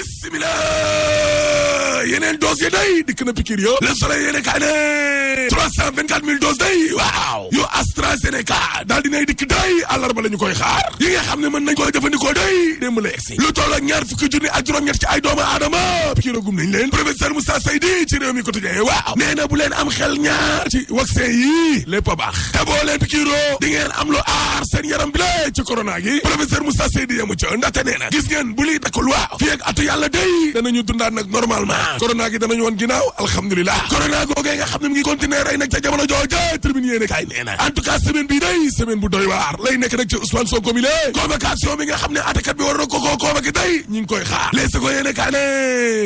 bismillah yeneen doses yi day dikk na pikir yo Le Soleil yéene kaa ne 324 000 doses day waaw yu AstraZeneca daal dinay dikk day àllarba la ñu koy xaar yi nga xam ne mën nañ koy jëfandikoo day démb la egsi lu toll ak ñaar fukki junni ak juróom-ñett ci ay doomu aadama pikir gum nañ leen professeur Moussa Seydi ci réew mi quotidien waaw nee na bu leen am xel ñaar ci vaccin yi lépp a baax te boo leen pikiroo di ngeen am lu aar seen yaram bi la ci corona gi professeur Moussa Seydi yamu ca ndaxte nee na gis ngeen bu liy dakkul waaw fii ak atu yàlla day danañu dundaat nag normalement corona gi danañu woon ginnaaw alhamdulilah corona googee nga xam ne mu ngi continuer rey nag ca jamono jooja tribune yéene kaay nee na en tout cas semaine bii day semaine bu doy waar lay nekk nag ci Ousmane Sonko mi lée convocation bi nga xam ne attakat bi war na ko convoqué day ñu ngi koy xaar les ko yéene kaay ne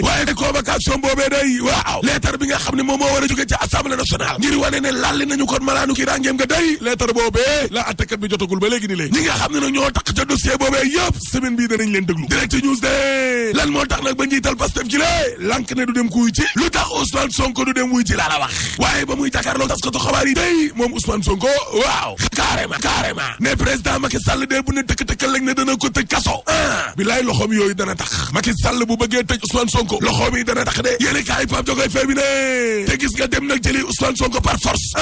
waaye convocation boobee day waaw lettre bi nga xam ne moom moo war a jóge ci assemblée nationale ngir wane ne lalli nañu kon malaanu kii rangeem nga day lettre boobee la attakat bi jotagul ba léegi ni lée ñi nga xam ne nag ñoo tax ca dossier boobee yëpp semaine bii danañ leen déglu direct news de lan moo tax nag ba njiital Pastef ci lée lank ne du dem ku wuy ci lu tax Ousmane Sonko du dem wuy ci laa la wax waaye ba muy jàkkaarloo taskatu xabaar yi day moom Ousmane Sonko waaw carrément ne président Macky Sall de bu ne tëkk-tëkkal lañ ne dana ko tëj kaso bilaay loxoom yooyu dana tax Macky Sall bu bëggee tëj Ousmane Sonko loxoom yi dana tax de yéene kaay Pape Jogoy Faye bi ne te gis nga dem nag jëli Ousmane Sonko par force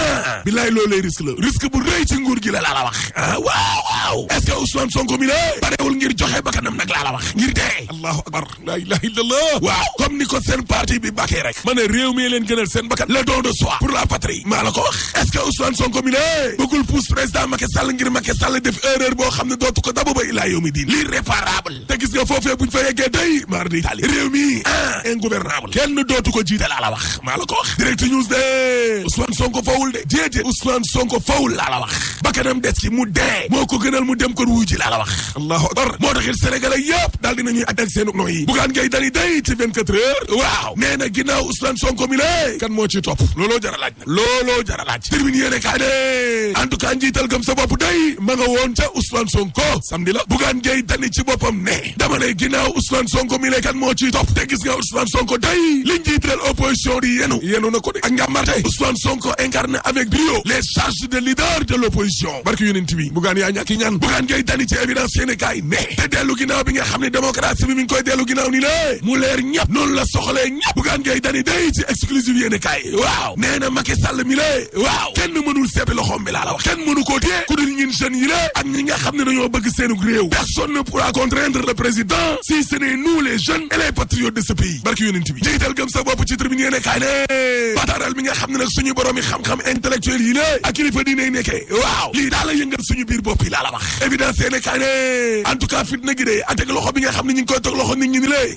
bilaay loolee risque la risque bu rëy ci nguur gi la laa la wax waaw est-ce que Ousmane Sonko mi la parewul ngir joxe bakkanam nag laa la wax ngir dee allahu akbar la ilaha illallah waaw comme ni ko seen parti bi bàkkee rek ma ne réew mi leen gënal seen bakkan le don de soi pour la patrie maa la ko wax est-ce que Ousmane Sonko mi la bëggul pousse président Macky Sall ngir Macky Sall def erreur boo xam ne dootu ko dabu ba ilaa yow mi diin l'irréparable te gis nga foofee buñ fa yeggee day mar di tali réew mi ingouvernable kenn dootu ko jiite laa la wax maa la ko wax direct news de Ousmane Sonko fawul de jéete Ousmane Sonko fawul laa la wax bakkanam des ci mu dee moo ko gënal mu dem ko wuy ji laa la wax allahu akbar moo taxit sénégalais yëpp daal dinañuy ak seen nooyi bugaan ngay dani day ci 24 heures waaw nee na ginnaaw Ousmane Sonko mi lée kan moo ci topp looloo jara laaj nag looloo jara laaj termine yéene kaa ne en tout cas njiital gëm sa bopp day ma nga woon ca Ousmane Sonko samedi la bugaan ngay dani ci boppam ne dama ne ginnaaw Ousmane Sonko mi lée kan moo ci topp te gis nga Ousmane Sonko day li njiital opposition di yenu na ko de ak njàmbarte Ousmane Sonko incarne avec brio les charges de leader de l'opposition barki yonent bi bugaan yaa ñàkki ñaan bugaan ngay dani ci évidence yéene kaay ne te dellu ginnaaw bi nga xam ne démocratie bi mi ngi koy dellu ginnaaw ni lée mu leer ñëpp noonu la soxalee ñëpp bugaan ngay dani day ci exclusive yéene kaay waaw nee na Macky Sall mi lée waaw kenn mënul seppi loxoom bi laa la wax kenn mënu koo téye ku dul ñun jeunes yi lée ak ñi nga xam ne dañoo bëgg seenug réew personne ne pourra contraindre le président si ce n'est nous les jeunes et les patriotes de ce pays barki yonent bi jiital gëm sa bopp ci tribune yéene kaay ne bataaral mi nga xam ne nag suñu borom yi xam-xam intellectuel yi lée ak kilifa diine nekkee waaw lii daal la yëngal suñu biir bopp yi laa la wax évidence yéene kaay ne en tout cas fitna gi de ak teg loxo bi nga xam ne ñu ngi koy teg loxo nit ñi ni lée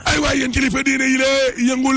ay waay yéen kilifa diine yi lée yëngu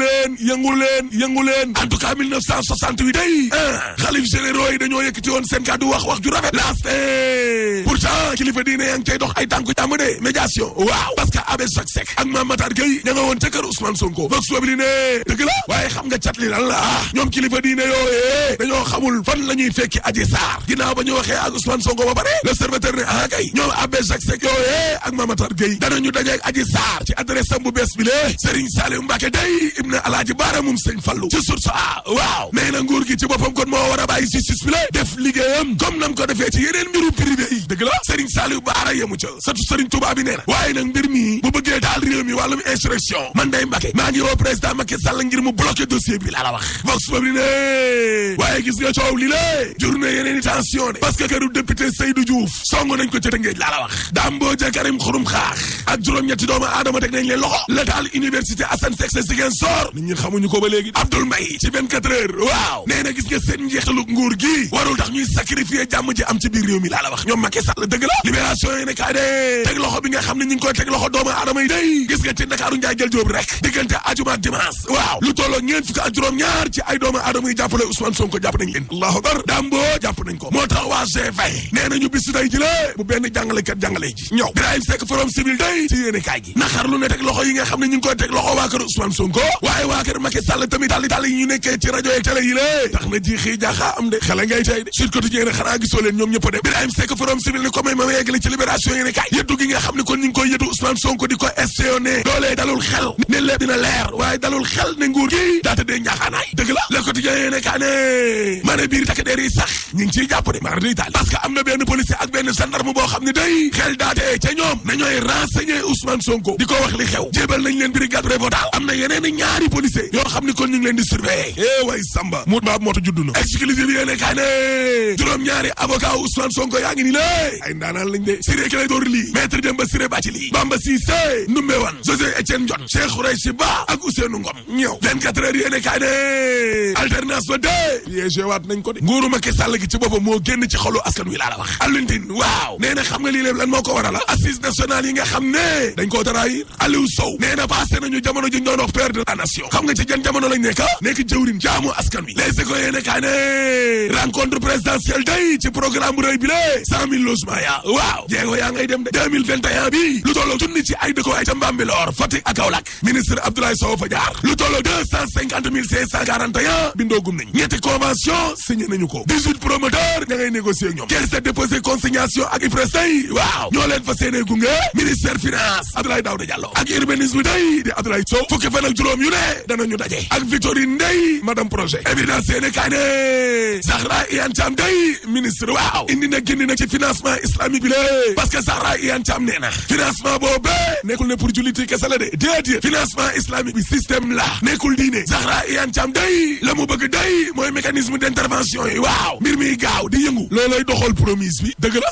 leen en tout cas 1968 day xalif généraux yi dañoo yëkkati woon seen kàddu wax ju rafet laaste pourtant kilifa diine yaa ngi cay dox ay tànku jàmm de médiation waaw parce que Abbé Jacques Seck ak Mame Matar Gueye ña nga woon ca kër Ousmane Sonko vox populi ne dëgg la waaye xam nga cat li lan la ñoom kilifa diine yooyee dañoo xamul fan la ñuy fekki Adji Sarr ginnaaw ba ñu waxee ak Ousmane Sonko ba pare l'observateur ne kay ñoom Abbé Jacques Seck yooyee ak Mame Matar Gueye danañu dajeek Adji Sarr ci adresse am bu bees bi lée Serigne Saliou Mbacké day ibn Alaaji Baara moom Sëñ Fallu ci source waaw nee na nguur gi ci boppam kon moo war a bàyyi justice bi la def liggéeyam comme nam ko defee ci yeneen mbiru privé yi dëgg la Serigne Saliou Baara yemu ca surtout Serigne Touba bi nee na waaye nag mbir mi bu bëggee daal réew mi wàllum insurrection man day Mbacké maa ngi woo président Macky Sall ngir mu bloqué dossier bi laa la wax vox populi ne waaye gis nga coow li lée jur na yeneen i tension de parce que këru député Seydou Diouf song nañ ko ca Tëngéej laa la wax Dambo ja Karim Xurum Xaax ak juróom-ñetti doomu aadama teg nañ leen loxo la daal université Assane Seck sa Ziguinchor nit ñi xamuñu ko ba léegi Abdoul Mbaye ci 24 heures waaw nee na gis nga seen njeextalu nguur gi warul tax ñuy sacrifier jàmm ji am ci biir réew mi laa la wax ñoom Macky Sall dëgg la libération yi ne kaay de teg loxo bi nga xam ne ñu ngi koy teg loxo doomu aadama yi day gis nga ci Ndakaaru Njaay jël jóob rek diggante ajuma ak dimanche waaw lu tolloo ñeent fukk ak juróom-ñaar ci ay doomu aadama yi jàppale Ousmane Sonko jàpp nañ leen allahu akbar Dambo jàpp nañ ko moo tax waa G20 nee nañu bisu day ji la bu benn jàngalekat jàngale ji ñëw Birahim Seck forum civil day ci yéene kaay gi naxar lu ne teg loxo yi nga xam ne ñu ngi koy teg loxo waa kër Ousmane Sonko waaye waa kër Macky Sall tamit tali yi ñu nekkee ci rajo yeeg télé yi lée tax na ji xii jaaxaa am de xale ngay tey de Sud Quotidien xanaa gisoo leen ñoom ñëpp de Birahim Seck forum civil ni ko may ma yeggale ci libération yéene kaay yëddu gi nga xam ne kon ñu ngi koy yëddu Ousmane Sonko di ko Libération ne loolee dalul xel ne lépp dina leer waaye dalul xel ne nguur gi daa tëddee njaaxaanaay dëgg la Le Quotidien yéene kaa ne ma ne biir takk der yi sax ñu ngi ciy jàpp de mara day taal parce que am na benn policier ak benn gendarme boo xam ne day xel daatee ca ñoom na ñooy renseigner Ousmane Sonko di ko wax li xew jébal nañ leen brigade prévôtale am na yeneen i ñaari policier yoo xam ni kon ñu ngi leen di surveiller way Samba mu baab mooto juddu na exclusive yéene kaa ne juróom-ñaari avocat Ousmane Sonko yaa ngi ni lée ay ndaanaan lañ de Ciré Clédor Ly maître Demba Ciré Bathily Bamba Cissé Ndoumbé Wane José Etienne Dione Cheikh Khoureyssi Ba ak Ousseynou Ngom ñëw 24 heures yéene kaa ne alternance ba de piégé waat nañ ko de nguuru Macky Sall gi ci boppam moo génn ci xolu askan wi laa la wax Alioune Tine waaw nee na xam nga lii lépp lan moo ko waral assise nationale yi nga xam ne dañ koo trahir Aliou Sow nee na passé nañu jamono ji ñoo dox père de la nation xam nga ci jan jamono lañ nekk jëwriñ jaamu askan wi les écoles yéene kaa ne rencontre présidentielle day ci programme bu rëy bi lée 100 000 logements yaa waaw jéego yaa ngay dem de 2021 bi lu tolloo junni ci ay dëkkuwaay ca Bambilor Fatick ak Kaolack ministre Abdoulaye Sow fa jaar lu tolloo 250 541 bindoogum nañ ñetti convention signé nañu ko 18 promoteurs ña ngay négocier ak ñoom caisse déposé consignation ak IPRES day waaw ñoo leen fa seenee gunge ministère finance Abdoulaye Daouda Diallo ak urbanisme day di Abdoulaye Sow fukki fan ak juróom yu ne danañu daje ak Victorine Ndeye madame projet évidence yéene kaa ne Zahra Iyane Thiam day ministre waaw indi na génn na ci financement islamique bi lée parce que Zahra Iyane Thiam nee na financement boobu nekkul ne pour julliti kese la de déedéet financement islamique bi système la nekkul diine Zahra Iyane Thiam day la mu bëgg day mooy mécanisme d'intervention yi waaw mbir mi gaaw di yëngu loolay doxal promise bi dëgg la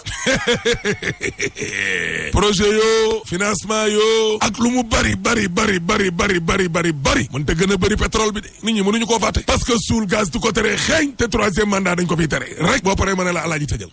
projet yoo financement yoo ak lu mu bari mën te gën a bari pétrole bi de nit ñi mënuñu koo fàtte parce que suul gaz du ko tere xeeñ te troisième mandat dañ ko fiy tere rek boo paree mën a la alaaji tëjal